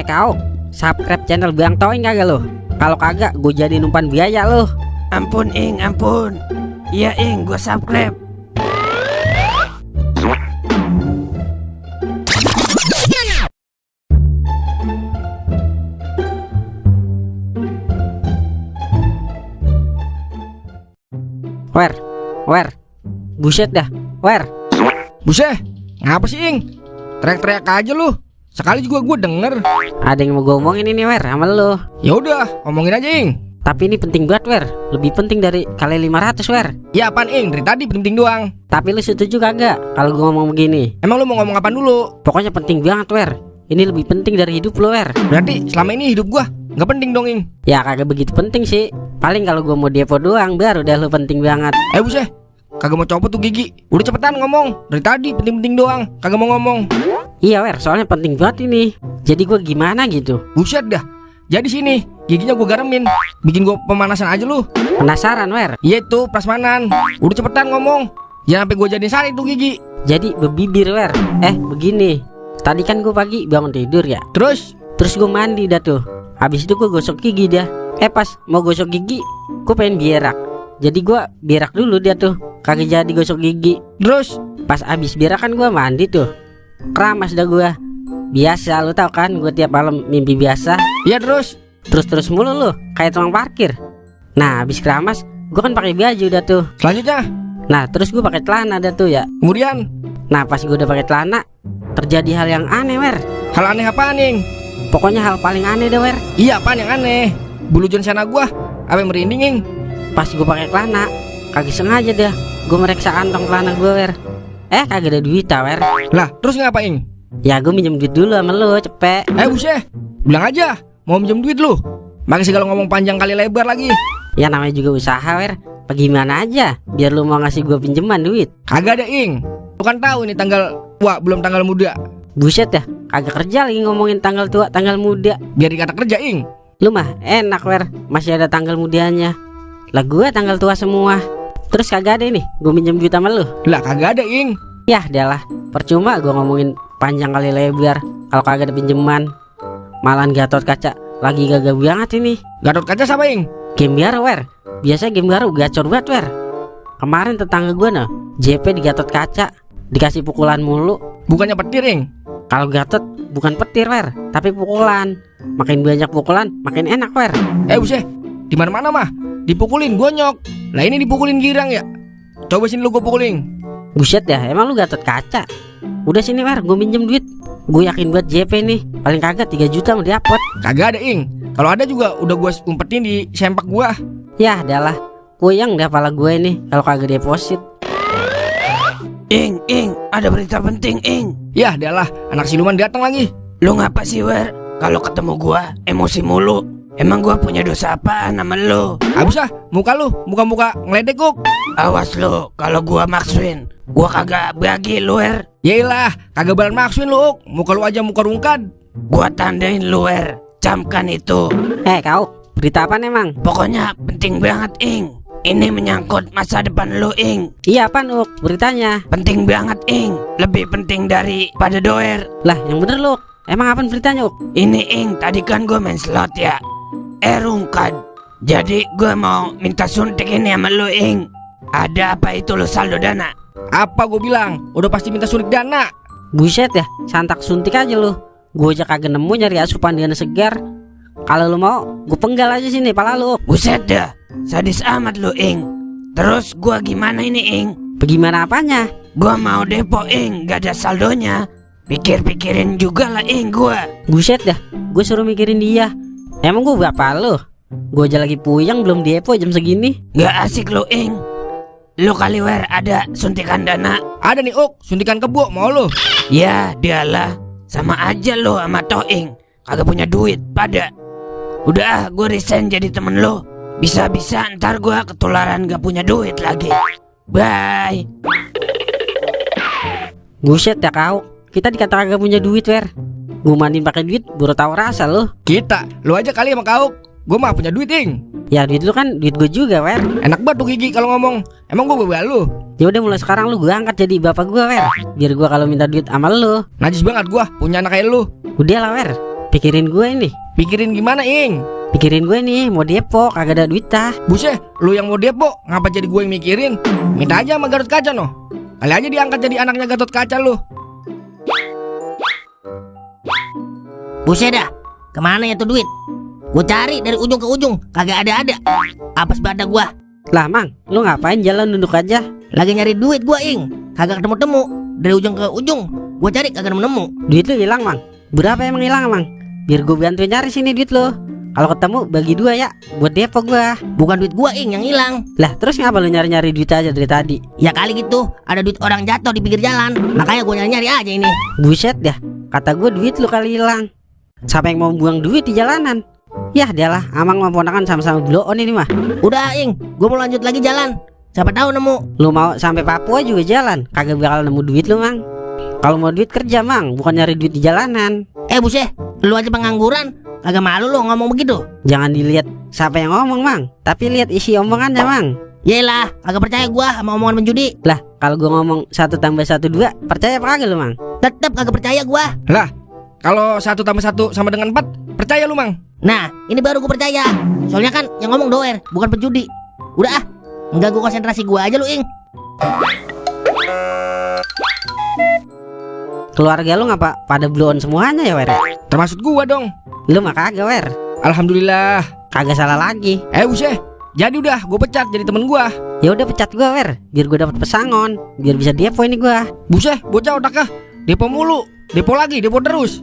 Kau subscribe channel Bang Toing kagak lo? Kalau kagak gue jadi numpan biaya lo. Ampun Ing, ampun. Iya Ing, gue subscribe. Wer, buset dah, wer. Buset, ngapa sih Ing? Teriak-teriak aja lu. Sekali juga gue denger. Ada yang mau gue omongin ini wer sama lo. Ya udah, ngomongin aja Ing. Tapi ini penting banget wer, lebih penting dari kali 500 wer. Ya apaan Ing? Dari tadi penting doang. Tapi lu setuju kagak kalau gue ngomong begini? Emang lu mau ngomong apaan dulu? Pokoknya penting banget wer. Ini lebih penting dari hidup lo wer. Berarti selama ini hidup gua nggak penting dong Ing. Ya kagak begitu penting sih. Paling kalau gue mau depo doang baru udah lu penting banget. Buset, kagak mau copot tuh gigi. Udah cepetan ngomong. Dari tadi penting-penting doang, kagak mau ngomong. Iya wer, soalnya penting banget ini. Jadi gue gimana gitu? Buset dah. Jadi sini, giginya gua garemin. Bikin gua pemanasan aja lu. Penasaran wer? Iya itu prasmanan. Udah cepetan ngomong. Jangan sampai gua jadiin sari tuh gigi. Jadi bebibir wer. Begini. Tadi kan gue pagi bangun tidur ya. Terus gue mandi dah tuh. Habis itu gue gosok gigi dah. Pas mau gosok gigi, gue pengen berak. Jadi gue berak dulu dia tuh. Kagak jadi gosok gigi. Terus Pas abis berak kan gue mandi tuh. Keramas dah gue. Biasa lu tau kan, gue tiap malam mimpi biasa. ya terus. Terus mulu lu, kayak tukang parkir. Nah abis keramas, gue kan pakai baju dah tuh. Selanjutnya. Nah terus gue pakai celana dah tuh ya. Kemudian Nah pas gue udah pakai celana, terjadi hal yang aneh wer. hal aneh apaan Ing? Pokoknya hal paling aneh deh wer. Iya apaan yang aneh? Bulu jensana gua apa merinding Ing? Pas gue pakai celana, kagak sengaja dah gue mereksa kantong celana gue wer. Kagak ada duit wer. Lah terus ngapain? Ya gue minjem duit dulu sama lu cepet. Buset, bilang aja mau minjem duit lu. Makanya segala ngomong panjang kali lebar lagi. Ya namanya juga usaha wer. Bagaimana aja biar lu mau ngasih gue pinjeman duit. Kagak ada Ing. Lu kan tahu ini belum tanggal muda. Buset dah, kagak kerja lagi ngomongin tanggal tua, tanggal muda. Biar dikata kerja Ing. Lu mah enak wer, masih ada tanggal mudanya. Lah gue tanggal tua semua. Terus kagak ada ini, gue minjem duit sama lu. Lah kagak ada Ing. Yah dah lah, percuma gue ngomongin panjang kali lebar kalau kagak ada pinjeman. Malahan Gatot Kaca lagi gagah banget ini. Gatot Kaca siapa Ing? Game baru wer. Biasa game baru gacor banget wer. Kemarin tetangga gue nah JP di Gatot Kaca dikasih pukulan mulu. Bukannya petir Ing. Kalau Gatot bukan petir wer, tapi pukulan. Makin banyak pukulan makin enak wer. Buset, di mana-mana mah dipukulin gonyok. Lah ini dipukulin girang ya. Coba sini lu gua pukulin. Buset dah, emang lu Gatot Kaca. Udah sini wer, gue minjem duit. Gue yakin buat JP nih paling kagak 3 juta mau diapot. Kagak ada Ing. Kalau ada juga udah gua umpetin di sempak gua. Yah dah lah, puyeng dah pala gue nih kalau kagak deposit. Ing, ada berita penting Ing. Yah dah lah, anak siluman datang lagi. Lu ngapa sih Wer? Kalau ketemu gua emosi mulu. Emang gua punya dosa apaan sama lu? Abis muka lu, muka-muka ngeledek kok. Awas lu, kalau gua maksuin, gua kagak bagi lu Wer. Yailah, kagak balan maksuin lu ok. Muka lu aja muka rungkad. Gua tandain lu Wer. Camkan itu. Kau, berita apa emang? Pokoknya penting banget Ing. Ini menyangkut masa depan lu Ing. Iya apaan Uk beritanya? Penting banget Ing. Lebih penting daripada doer. Lah yang bener lu, emang apaan beritanya Uk? Ini Ing, tadi kan gue main slot ya. Rungkad. Jadi gue mau minta suntik ini sama lu Ing. Ada apa itu lu saldo dana? Apa gue bilang? Udah pasti minta suntik dana. Buset ya, santak suntik aja lu. Gue aja kagak nemu nyari asupan dana segar. Kalau lu mau, gue penggal aja sini pala lu. Buset dah, sadis amat lu Ing. Terus gua gimana ini Ing? Bagaimana apanya? Gua mau depo Ing, gak ada saldonya. Pikir-pikirin juga lah Ing gua. Buset dah, gue suruh mikirin dia. Emang gue bapak lu? Gue aja lagi puyeng belum depo jam segini. Gak asik lu Ing. Lu kali Wer ada suntikan dana? Ada nih Ok, suntikan kebo mau lu? Ya dialah, sama aja lu sama Toing. Kagak punya duit pada. Udah gue resign jadi temen lo. Bisa-bisa ntar gue ketularan gak punya duit lagi. Bye. Buset ya kau, kita dikata kagak punya duit Wer. Gue mandiin pakai duit, baru tahu rasa lo. Lu aja kali sama kau. Gue mah punya duit Ing. Ya duit lu kan duit gue juga Wer. Enak banget tuh gigi kalau ngomong. Emang gue bawa lu. Ya udah mulai sekarang lu gue angkat jadi bapak gue Wer. Biar gue kalau minta duit sama lu. Najis banget gue punya anak kayak lu. Udah lah Wer, Pikirin gue ini. Pikirin gimana, Ing? Pikirin gue nih, mau depo kagak ada duit tah. Buset, lu yang mau depo, ngapa jadi gue yang mikirin? Minta aja sama Gatot Kaca noh. Kali aja diangkat jadi anaknya Gatot Kaca lu. Buset dah, kemana ya tuh duit? Gue cari dari ujung ke ujung, kagak ada. Apes badan gua. Lah Mang, lu ngapain jalan nunduk aja? Lagi nyari duit gua, Ing. Kagak ketemu-temu. Dari ujung ke ujung, gua cari kagak nemu. Duit lu hilang Mang. Berapa emang hilang Mang? Biar gue bantu nyari sini duit lu. Kalau ketemu bagi 2 ya, buat depo gua. Bukan duit gua, Ing, yang hilang. Lah terus ngapa lu nyari-nyari duit aja dari tadi? Ya kali gitu, ada duit orang jatuh di pinggir jalan. Makanya gua nyari-nyari aja ini. Buset dah, kata gue duit lu kali hilang. Siapa yang mau buang duit di jalanan? Yah dialah, Amang mau ponakan sama-sama blow on ini mah. Udah, Ing, gua mau lanjut lagi jalan. Siapa tahu nemu. Lu mau sampai Papua juga jalan, kagak bakal nemu duit lu Mang. Kalau mau duit kerja Mang, bukan nyari duit di jalanan. Buset, lu aja pengangguran, kagak malu lu ngomong begitu. Jangan dilihat siapa yang ngomong Mang, tapi lihat isi omongannya Mang. Yaelah, kagak percaya gua sama omongan penjudi. Lah kalau gua ngomong 1 tambah 1 2, percaya apa kagak lu Mang? Tetep kagak percaya gua. Lah, kalau 1 tambah 1 sama dengan 4, percaya lu, Mang? Nah, ini baru gua percaya. Soalnya kan yang ngomong doer, bukan penjudi. Udah enggak gua konsentrasi gua aja lu, Ing. Keluarga lu ngapa pada blow on semuanya ya Wer? Termasuk gua dong. Lu mah kagak Wer. Alhamdulillah. Kagak salah lagi. Buset, jadi udah gue pecat jadi temen gua. Ya udah pecat gua Wer, biar gua dapat pesangon, biar bisa depo ini gua. Buset, bocah otaknya depo mulu, depo lagi, depo terus.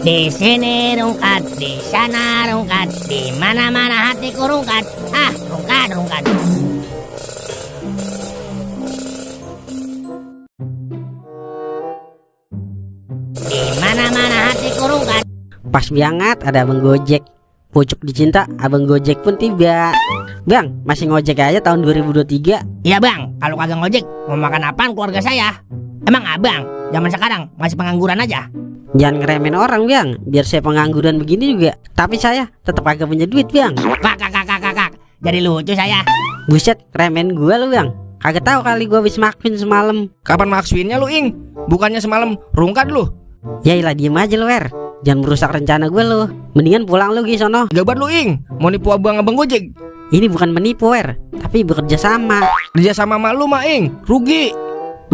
Di sini rungkat, di sana rungkat, di mana-mana hatiku rungkat. Rungkat. Di mana-mana hatiku rungkat. Pas banget ada abang Gojek. Pucuk dicinta, abang Gojek pun tiba. Bang, masih ngojek aja tahun 2023. Iya bang, kalau kagak ngojek mau makan apaan keluarga saya? Emang abang zaman sekarang masih pengangguran aja? Jangan ngeremen orang Bang, biar saya pengangguran begini juga, tapi saya tetap kagak punya duit Bang. Kak, jadi lucu saya. Buset, remen gua lu Bang. Kagak tahu kali gua habis makin semalam. Kapan maksudnya lu, Ing? Bukannya semalam rungkat lu? Yailah diem aja lu Wer, jangan merusak rencana gua lu. Mendingan pulang lu sono. Gabat lu, Ing. Mau nipu abang Gojek. Ini bukan menipu Wer, tapi bekerja sama. Kerja sama sama lu mah, Ing. Rugi.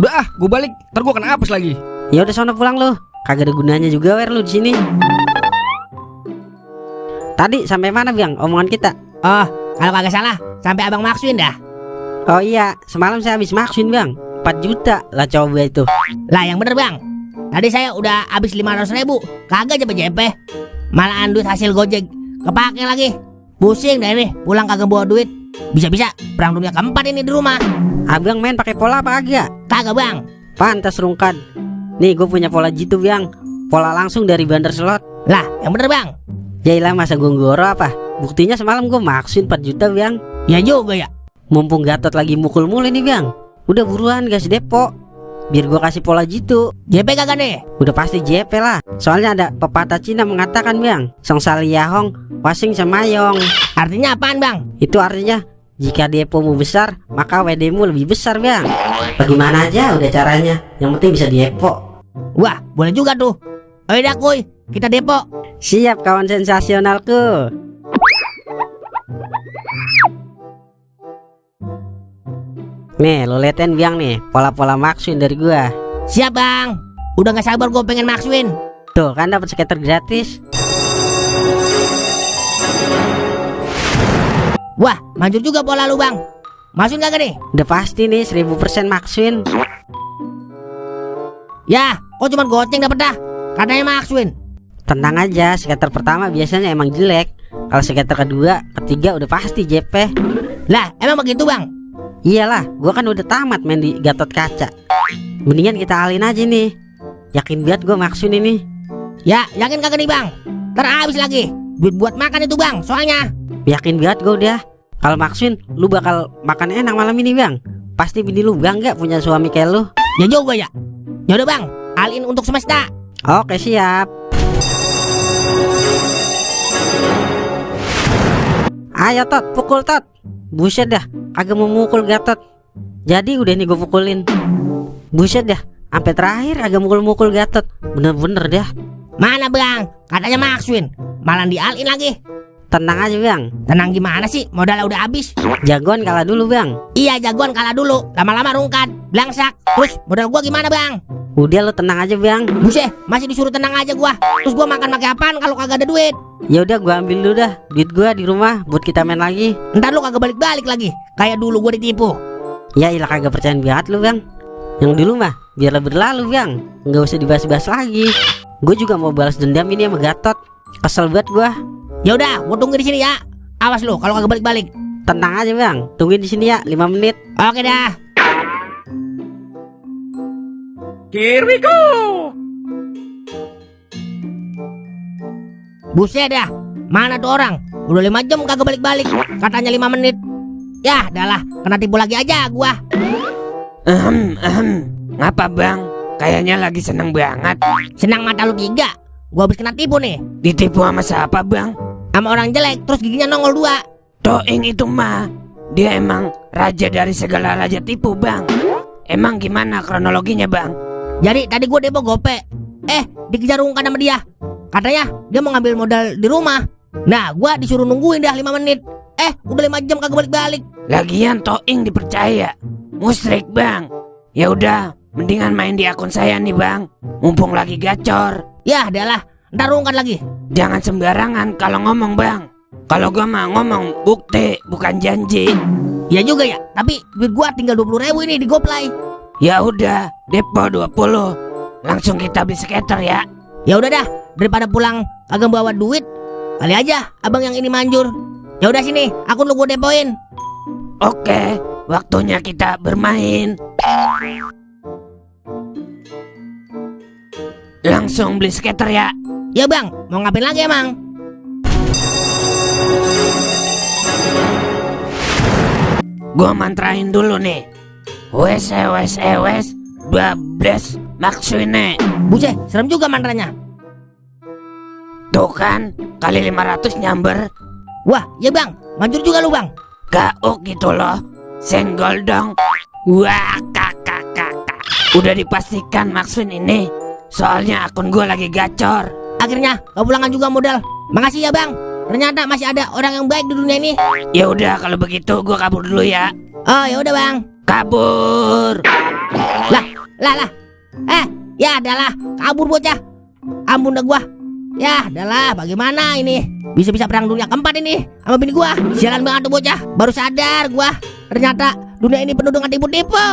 Udah gua balik. Ntar gua kena apes lagi. Ya udah sono pulang lu. Kagak ada gunanya juga Wer lu di sini. Tadi sampai mana Bang omongan kita? Oh, kalau kagak salah sampai abang maksuin dah. Oh iya, semalam saya habis maksuin Bang, 4 juta lah coba itu. Lah yang bener bang, tadi saya udah habis 500.000, kagak aja BJP. Malahan duit hasil gojek kepake lagi. Pusing deh nih, pulang kagak bawa duit. Bisa-bisa perang dunia keempat ini di rumah. Abang main pakai pola apa kagak? Kagak bang. Pantas rungkan. Nih gue punya pola jitu Bang, pola langsung dari bandar slot. Lah yang bener bang. Yailah masa gue goro apa? Buktinya semalam gue maksuin 4 juta Bang. Ya juga ya. Mumpung Gatot lagi mukul mulu nih Bang, udah buruan gas depo, biar gue kasih pola jitu. JP kagak nih? Udah pasti JP lah. Soalnya ada pepatah Cina mengatakan Bang, Song Saliyahong Wasing Semayong. Artinya apaan bang? Itu artinya jika depomu besar, maka WD-mu lebih besar Bang. Bagaimana aja udah caranya, yang penting bisa depo. Wah boleh juga tuh. Ayo dah kuy, kita depo. Siap kawan sensasionalku. Nih lo liatin Bang nih, pola-pola maksuin dari gua. Siap bang. Udah gak sabar gue pengen maksuin. Tuh kan dapat skater gratis. Wah manjur juga pola lu bang. Maksuin kagak nih? Udah pasti nih 1000% maksuin. Ya kok cuma goceng dapet dah, katanya maksuin. Tenang aja, skater pertama biasanya emang jelek. Kalau skater kedua, ketiga udah pasti JP. Lah emang begitu bang? Iyalah, gua kan udah tamat main di Gatot Kaca. Mendingan kita alin aja nih. Yakin banget gua maksuin ini. Ya yakin kagak nih bang? Ntar habis lagi duit buat makan itu bang, soalnya. Yakin banget gua udah. Kalau maksuin, lu bakal makan enak malam ini Bang. Pasti bini lu bangga punya suami kayak lu. Ya juga ya. Yaudah bang, alin untuk semesta. Oke siap. Ayo Tot, pukul Tot. Buset dah, kagak mau mukul Gatot. Jadi udah nih gue pukulin. Buset dah, sampai terakhir kagak mukul-mukul Gatot. Bener-bener dah. Mana bang? Katanya Maxwin, malah dialin lagi. Tenang aja bang. Tenang gimana sih? Modalnya udah habis. Jagoan kalah dulu bang. Iya jagoan kalah dulu, lama-lama rungkat, blangsak. Terus modal gua gimana bang? Udah lo tenang aja bang. Buset, masih disuruh tenang aja gua. Terus gua makan pakai apaan kalau kagak ada duit? Ya udah gua ambil dulu dah duit gua di rumah buat kita main lagi. Ntar lu kagak balik-balik lagi, kayak dulu gua ditipu. Ya ilah kagak percaya banget lu bang. Yang dulu mah biarlah berlalu bang, nggak usah dibahas-bahas lagi. Gue juga mau balas dendam ini sama Gatot. Kesel banget gua. Ya udah, gua tunggu di sini ya. Awas lu kalau kagak balik-balik. Tenang aja bang, tungguin di sini ya 5 menit. Oke dah. Here we go. Buset dah, mana tuh orang? Udah 5 jam kagak balik-balik. Katanya 5 menit. Yah, dah lah, kena tipu lagi aja gua. Ngapa bang? Kayaknya lagi seneng banget. Senang mata lu 3. Gua habis kena tipu nih. Ditipu sama siapa bang? Sama orang jelek, terus giginya nongol 2. Toing itu mah, dia emang raja dari segala raja tipu bang. Emang gimana kronologinya bang? Jadi tadi gua depo gope. Dikejar rungkan sama dia. Katanya dia mau ngambil modal di rumah. Nah, gua disuruh nungguin dah 5 menit. Udah 5 jam kagak balik-balik. Lagian Toing dipercaya. Musrik bang. Ya udah, mendingan main di akun saya nih bang. Mumpung lagi gacor. Yah, dah lah, ntar rungkan lagi. Jangan sembarangan kalau ngomong bang. Kalau gua mah ngomong bukti bukan janji. Ya juga ya, tapi duit gua tinggal 20.000 ini di GoPlay. Ya udah, depo 20. Langsung kita beli skater ya. Ya udah dah, daripada pulang kagak bawa duit, kali aja abang yang ini manjur. Ya udah sini, akun lu gua depoin. Oke, waktunya kita bermain. Langsung beli skater ya. Ya bang, mau ngapain lagi emang? Gua mantrain dulu nih. Wes 12 Maxwine. Buset, serem juga mantranya. Tuh kan, kali 500 nyamber. Wah, ya bang, manjur juga lu bang. Gauk gitu loh. Senggol dong. Wah, kakak. Udah dipastikan Maxwin ini. Soalnya akun gua lagi gacor. Akhirnya kau pulangan juga modal. Makasih ya bang. Ternyata masih ada orang yang baik di dunia ini. Ya udah kalau begitu gua kabur dulu ya. Oh ya udah bang. Kabur. Lah. Ya adalah kabur bocah. Ampun dah gua. Ya adalah bagaimana ini? Bisa-bisa perang dunia keempat ini sama bini gua. Sialan banget tuh bocah. Baru sadar gua. Ternyata dunia ini penuh dengan tipu-tipu.